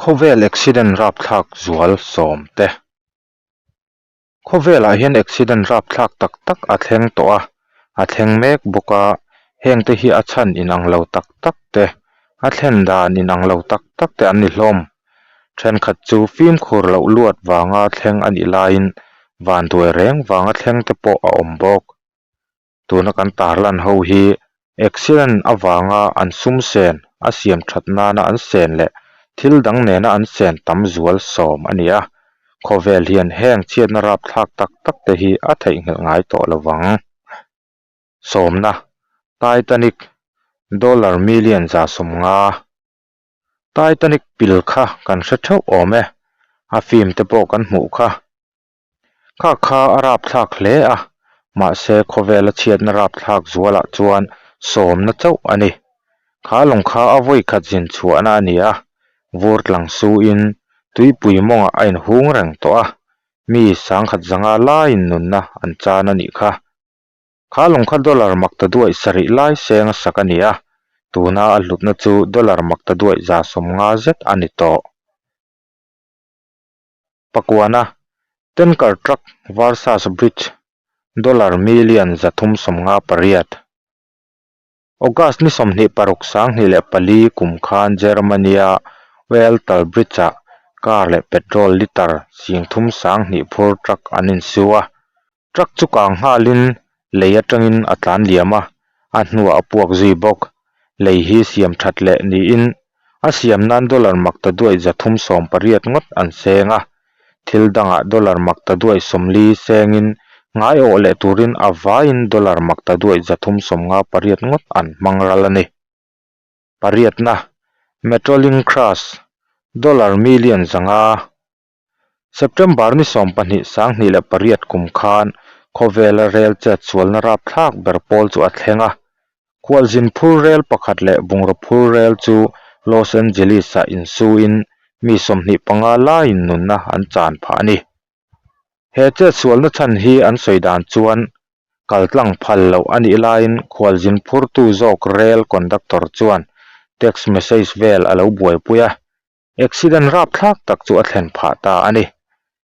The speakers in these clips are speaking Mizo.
Khawvel accident rapthlak zual sawm te. Khawvelah hian accident rapthlak tak tak a thleng tawh a, a thleng mek bawk a, hengte hi a chhan inang lo tak tak te, a thlen dan inang lo tak tak te an ni hlawm. Thenkhat chu fimkhur loh luat vanga thleng a nih laiin vanduai reng vanga thleng te pawh a awm bawk. Tuna kan tarlan ho hi accident avanga an sum sen a siam that nana an sen leh thil dang nena an sen tam zual sawm a ni a, khawvel hian heng chhiatna rapthlak tak tak te hi a theihnghilh ngai tawh lo vang. Sawmna, Titanic, Dollar million 150. Titanic pil kha kan hre theuh awm e, a film te pawh kan hmuh kha. Kha kha a rapthlak hle a, mahse khawvela chhiatna rapthlak zualah chuan sawmna chauh a ni. Kha lawng kha a vawi khat zin chhuahna a ni a, vur tlang suin tuipui mawngah a inhung reng tawh a, mi sangkhat zanga laiin nunna an chan a nih kha. Kha lawng kha dollar makta duaih sarih lai seng a sak a ni a, tuna a hlutna chu dollar makta duaih 150 zet a ni tawh. Pakuana, Tanker Truck Versus Bridge, Dollar million 358. August ni 26 2004 kum khan Germany-a Weltal Bridge-ah car leh petrol litre 32,000 phur truck an insu a. Truck chu kang nghalin lei atangin a tlan liam a, a hnuah a puak zui bawk. Lei hi siam that leh niin a siam nan dollar makta duaih 380 ngawt an seng a. Thil dangah dollar makta duaih 40 sengin ngaiawh leh turin a vaiin dollar makta duaih 358 ngawt an hmang ral a ni. Pariatna, Metrolink crash, dollar million 500. September ni 12 2008 kum khan khawvela rel chet sualna rapthlak ber pawl chu a thleng a. Khualzin phur rel pakhat leh bungraw phur rel chu Los Angeles-ah insuin mi 25 laiin nunna an chan phah a ni. He chet sualna chhan hi an sawi dan chuan kaltlang phal loh a nih laiin khualzin phurtu zawk rel conductor chuan text message vel a lo buaipui a. Accident rapthlak tak chu a thlen phah ta a ni.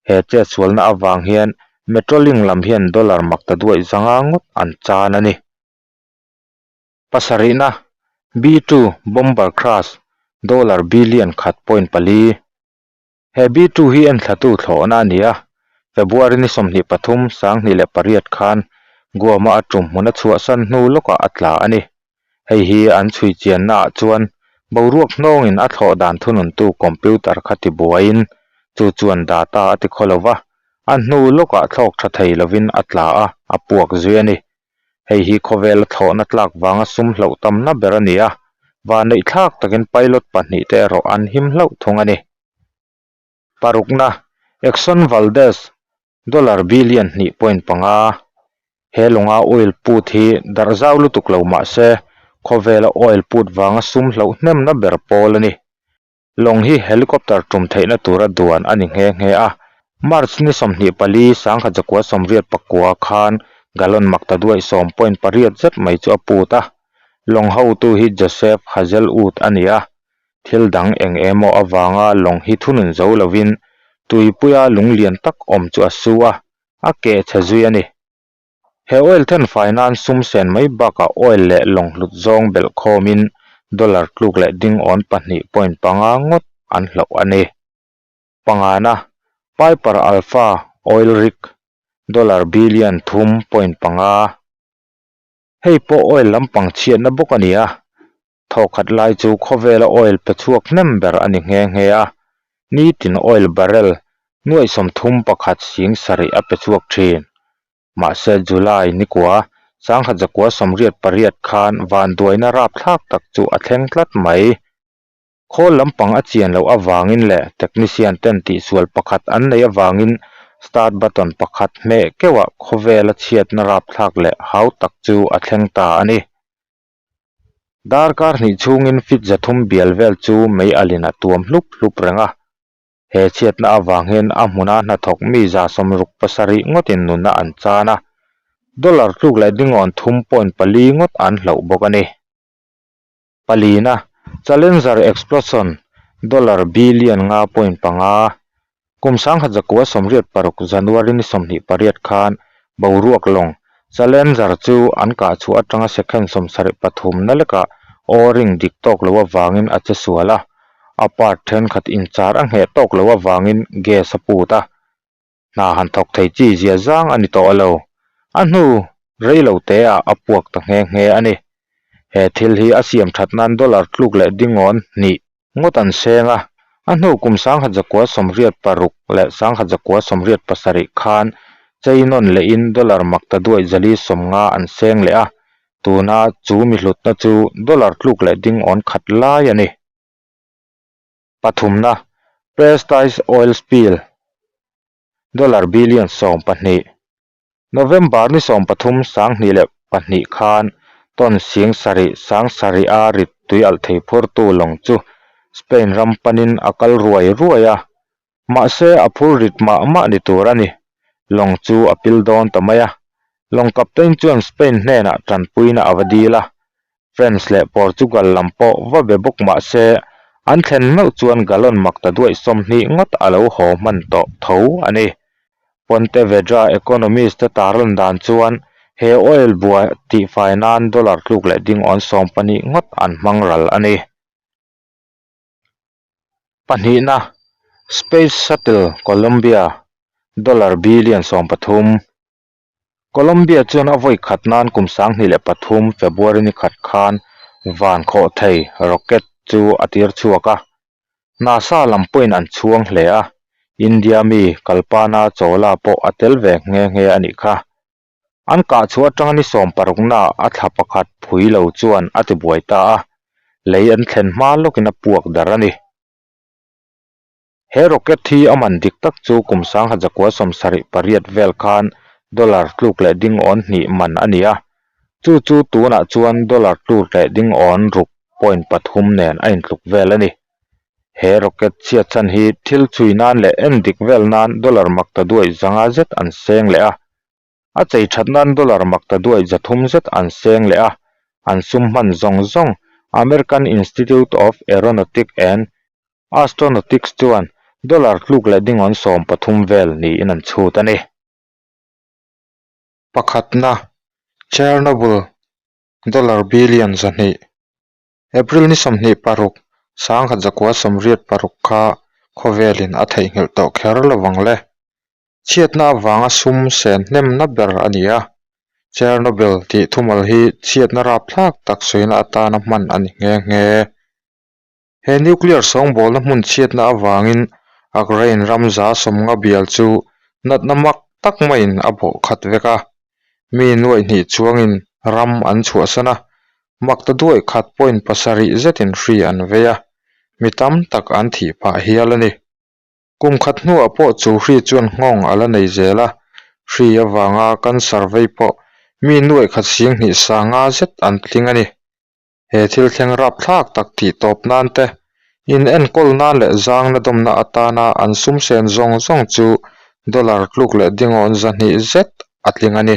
He chetsualna avang hian Metrolink lam hian dollar makta duaih zanga ngawt an chan a ni. Pasarihna, B-two bomber crash, dollar billion khat point pali. He B-two hi enthlatu thlawhna a ni a, February ni 23, 2008 khan Guam-a a tum hmun a chhuahsan hnu lawkah a tla a ni. Hei hi an chhui chiannaah chuan boruak hnawngin a thlawh dan thununtu computer kha tibuaiin chu chuan data a ti khaw lo va, a hnu lawkah thlawk tha thei lovin a tla a, a puak zui a ni. Hei hi khawvela thlawhna tlak vanga sum hloh tamna ber a ni a, vanneih thlak takin pilot pahnihte erawh an him hlauh thung a ni. Parukna, Exxon Valdez, dollar billion hnih point panga. He lawnga oil put hi darh zau lutuk lo mah se, khawvela oil put vanga sum hloh hnemna ber pawl a ni. Lawng hi helicopter tum theihna tura duan a ni nghe nghe a. March ni 24, 1989 khan gallon makta duaih sawm point pariat zet mai chu a put a. Lawng hotu hi Joseph Hazelwood a ni a. Thil dang eng emaw avanga lawng hi thunun zo lovin tuipuia lunglian tak awm chu a su a, a keh chhe zui a ni. He oil then fai nan sum sen mai bakah oil leh lawng hlut zawng belh khawmin dollar tluk leh ding awn pahnih point panga ngawt an hloh a ni. Pangana, Piper Alpha Oil Rig, dollar billion thum point panga. Hei pawh oil lampang chhiatna bawk a ni a, Thawkhat lai chu khawvela oil pe chhuak hnem ber a ni nghe nghe a, nitin oil barrel nuaih sawmthum pakhat sing sarih a pe chhuak thin. Mahse July nikua sangkhat zakua sawmriat pariat khan vanduaina rapthlak tak chu a thleng tlat mai. Khawl lampang a chian loh avangin leh technician ten tihsual pakhat an neih avangin start button pakhat hmeh keuhah khawvela chhiatna rapthlak leh hau tak chu a thleng ta a ni. Darkar hnih chhungin fit 300 bial vel chu mei alin a tuam hlup hlup reng a. He chhiatna avang hian a hmuna hnathawk mi 67 ngawtin nunna an chan a, dollar tluk leh dingawn thum point pali ngawt an hloh bawk a ni. Palina, Challenger Explosion, Dollar billion nga point panga. Kum 1986 January ni 28 khan boruak lawng Challenger chu an kah chhuah atanga second 73 na lekah O-ring dik tawk lo avangin a che sual a, a part thenkhat inchar a ngheh tawk lo avangin gas a put a. Hna han thawk thei chi zia zang a ni tawh lo. A hnu rei lo te ah a puak ta nghe nghe a ni. He thil hi a siam that nan dollar tluk leh dingawn hnih ngawt an seng a. A hnu kum 1986 leh 1987 khan chei nawn lehin dollar makta duai zali 50 an seng leh a. Tuna chu mi hlutna chu dollar tluk leh dingawn khat lai a ni. Pathumna, Prestige Oil Spill, Dollar billion 12, November ni 13 2002 khan ton sing sarih sang sarih a rit tui alh thei phurtu lawng chu Spain ram panin a kal ruai ruai a, mahse a phur rit mah mah ni tur a ni. Lawng chu a pil dawn ta mai a, lawng captain chuan Spain hnenah tanpuina a va dil a, France leh Portugal lam pawh va be bawk mah se, an thlen meuh chuan gallon mak ta duaih 20 ngawt a lo haw hman tawh tho a ni. Pontevedra economist te tarlan dan chuan he oil bua tihfai nan dollar tluk leh ding awn 12 ngawt an hmang ral a ni. Pahnihna, Space Shuttle Columbia dollar billion 13. Colombia chuan a vawi khat nan kum 2003 February ni khat khan van khawh thei rocket chu a tir chhuak a. NASA lam pawhin an chhuang hle a, India mi Kalpana Chawla pawh a tel ve nghe nghe a nih kha. An kah chhuah atanga ni 16 ah a thla pakhat phui lo chuan a tibuai ta a, lei an thlen hma lawkin a puak dar a ni. He rocket hi a man dik tak chu kum 1978 vel khan dollar tluk leh ding awn hnih man a ni a, chu chu tunah chuan dollar tluk leh ding awn ruk point pathum nen a intluk vel a ni. He rocket chhiat chhan hi thil chhui nan leh en dik vel nan dollar makta duai zanga zet an seng leh a, A chei that nan dollar makta duai 300 zet an seng leh a, an sum hman zawng zawng American Institute of Aeronautic and Astronautics chuan dollar tluk leh dingawn 13 vel niin an chhut a ni. Pakhatna, Chernobyl, dollar billion 200. April ni 26, 1986 kha khawvelin a theihnghilh tawh kher lovang le. Chhiatna avanga sum sen hnemna ber a ni a, Chernobyl tih thumal hi chhiatna rapthlak tak sawina atana hman a ni nghe nghe. He nuclear sawngbawlna hmun chhiatna avangin Ukraine ram za 50 bial chu natna mak tak maiin a bawh khat vek a, mi nuaih hnih chuangin ram an chhuahsan a, mak ta duaih khat point pasarih zetin hri an vei a, mi tam tak an thih phah hial a ni. Kum khat hnuah pawh chu hri chuan nghawng a la nei zel a, hri avanga cancer vei pawh mi nuaih khat sing hnih sa nga zet an tling a ni. He thil thleng rapthlak tak tih tawp nan te, in enkawl nan leh zangna dawmna atana an sum sen zawng zawng chu dollar tluk leh dingawn 200 zet a tling a ni.